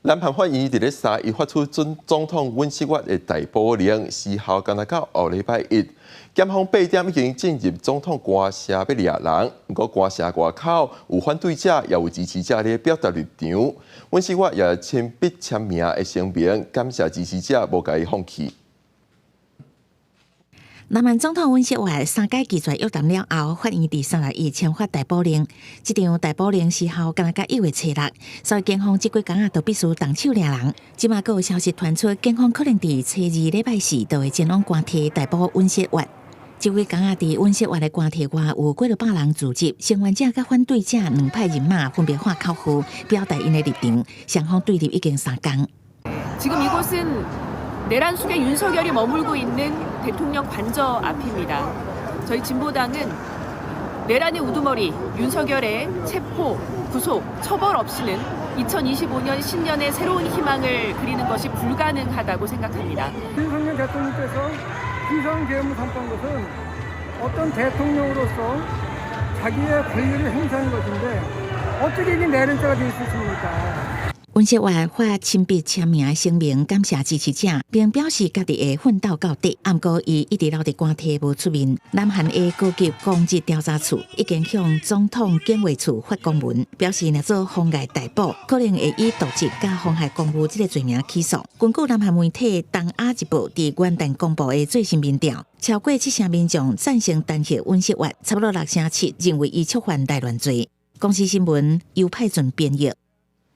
南韓法院佇咧三一發出準總統尹錫悅的逮捕令，時效干焦到後禮拜一。檢方8點已經進入總統官舍欲掠人，毋過官舍外口有反對者，也有支持者咧表達立場。尹錫悅也親筆簽名的聲明，感謝支持者無共伊放棄。南韓總統尹錫悅三擺拒絕約談了後，法院佇31簽發逮捕令。這張逮捕令時效干焦到1月初6，所以警方這幾工仔都必須動手掠人。這馬閣有消息傳出，警方可能佇初二禮拜四就會前往官邸逮捕尹錫悅。這幾工仔佇尹錫悅的官邸外有幾落百人聚集，聲援者佮反對者兩派人馬分別喊口號，表達𪜶的立場。雙方對立已經3工。 지금 이곳은 내란 수괴 윤석열이 머물고 있는 대통령 관저 앞입니다. 저희 진보당은 내란의 우두머리 윤석열의 체포, 구속, 처벌 없이는 2025년 신년의 새로운 희망을 그리는 것이 불가능하다고 생각합니다. 윤석열 대통령께서 비상계엄을 선포한 것은 어떤 대통령으로서 자기의 권리를 행사하는 것인데 어떻게 이게 내란죄가 될 수 있습니까? 尹錫悅發親筆簽名聲明，感謝支持者，並表示家己會奮鬥到底。毋過，伊一直留佇官邸無出面。南韓的高級公職調查處已經向總統警衛處發公文，表示若做妨礙逮捕，可能會以瀆職佮妨害公務這个罪名起訴。根據南韓媒體《東亞日報》佇元旦公布的最新民調，超過七成民眾贊成彈劾尹錫悅，差不多六成七認為伊觸犯內亂罪。公視新聞，尤派俊編譯。